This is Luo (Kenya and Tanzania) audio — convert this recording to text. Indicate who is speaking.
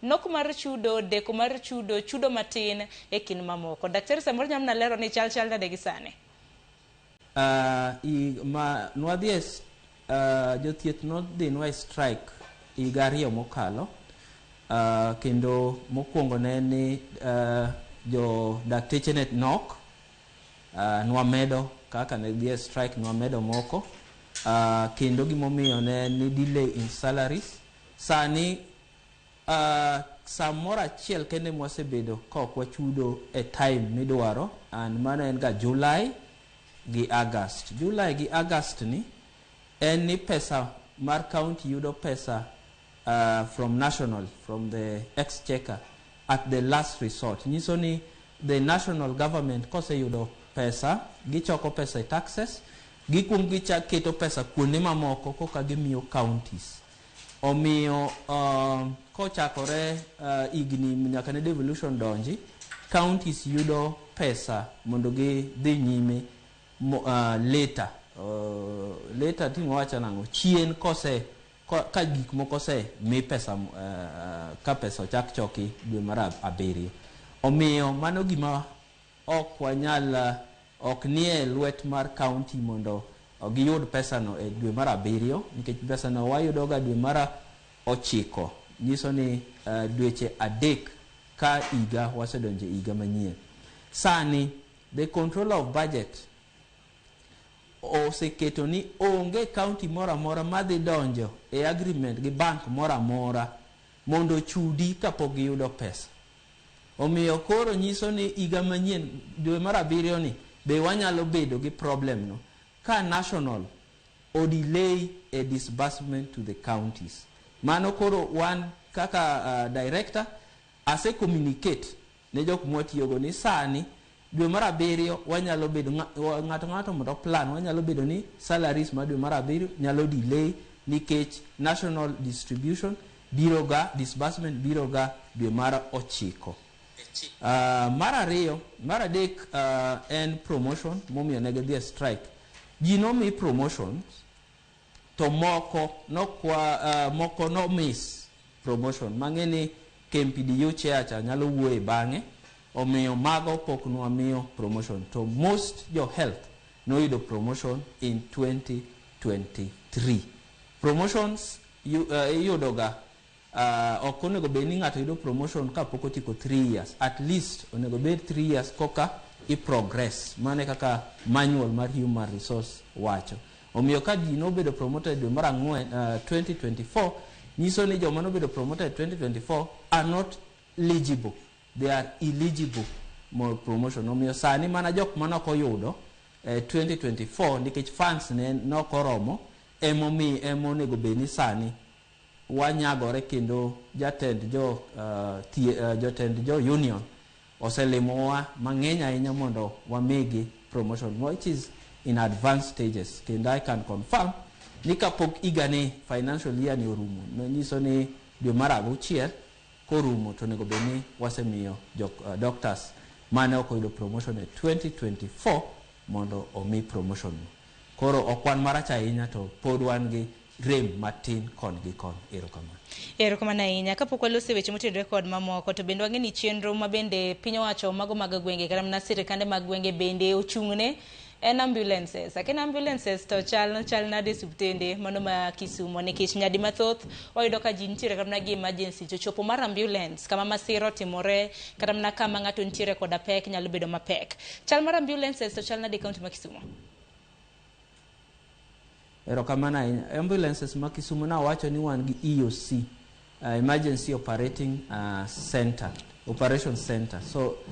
Speaker 1: Nok mar chudo, deko mar chudo, chudo matin e kind mamoko. Daktari samoro nyalo mana lero ni chal chal nade gi sani.
Speaker 2: Ma nwadhi e jothieth nodhinwa e strike higa 2 mokalo, kendo mokwongo ne en ni jo dakteche ne nok. Nwamedo kaka ne dhi e strike, nwamedo moko, kendo gimomiyo ne en ni delay in salaries. Sani samoro achiel kende mwasebedo ka ok wachudo e time midwaro, and mano en ga July gi August. July gi August ni en ni pesa mar county yudo pesa from national, from the exchequer at the last resort. Nyiso ni the national government koseyudo pesa, gichoko pesa e taxes, gikuong gichak keto pesa kuonde mamoko koka gimiyo counties. Omiyo kochakore higni nyaka ne devolution donji, counties yudo pesa mondo gidhi nyime later. Later ting' wacho nang'o chien kose ka gik moko ose mi pesa, ka pesa ochak choki dwe mar 7. Omiyo mano gima ok wanyal, ok nie lwet mar county mondo giyud pesano e dwe mar 7, nikech pesano wayudo ga dwe mar 9. Nyiso ni dweche 3 ka higa wasedonjo e higa manyien. Sani the controller of budget oseketo ni onge county moro amora madhi donjo e agreement gi bank moro amora mondo ochudi kapok giyudo pesa. Omiyo koro nyiso ni higa manyien dwe mar 7 ni be wanyalo bedo gi problem no ka national o delay e disbursement to the counties. Mano koro wan kaka director ase communicate ne jok mwatiyogo ni sani dwe mar 7 wanyalo bedo ng'ato ng'ato mondo plan, wanyalo bedo ni salaries ma dwe mar 7 nyalo delay nikech national distribution biro ga, disbursement biro ga dwe mar 9. Mar ariyo, mar adek, en promotion momiyo ne gidhi e strike. Ji nomi promotions to moko nokwa, moko no miss promotion mang'e ni KMPDU chair cha nyalo wuoye bang'e. Omiyo mago pok nwamiyo promotion, to most jo health noyudo promotion in 2023. Promotions iyudo ga, ok onego bed ni ng'ato yudo promotion kapok otieko 3 years. At least onego bed 3 years koka i progress. Mano e kaka manual mar human resource wacho. Omiyo ka ji nobedo promoted dwe mar 4 2024, nyiso ni joma nobedo promoted 2024 are not eligible, they are eligible for promotion. Omiyo sani mana jok manok oyudo 2024 nikech funds ne nok oromo, emomi emonego bed ni sani wanyagore. Kendo jatend jo jotend jo union oselimowa mang'eny ahinya mondo wamigi promotion, which is in advanced stages. Kendo I can confirm ni kapok higani, financial year ni orumo, nyiso ni dwe mar 6 korumo, to onego bed ni wasemiyo jo doctors mane ok oyudo promotion e 2024 mondo omi promotion no. Koro ok wan marach ahinya, to pod wan gi rem matin kon gi kon. Erokamano.
Speaker 1: Erokamano ahinya. Kapok waloso e weche motenore kod mamoko, to bende wang'e ni chenro ma bende piny owacho mago mag gwenge kata mana sirikande mag gwenge bende ochung'ne en ambulances. Akena ambulances to chal chal nade e osiptende mano ma Kisumo? Nikech nyadi mathoth wayudo ka ji nitiere kata mana gi emergency, to chopo mar ambulance kama masira otimore kata mana kama ng'ato nitiere koda pek nyalo bedo mapek. Chal mar ambulances to chal nade e kaunti ma Kisumo?
Speaker 2: Erokamano ahinya. Ambulances ma Kisumo, nawacho ni wan gi EOC, Emergency Operating Center, Operation Center. So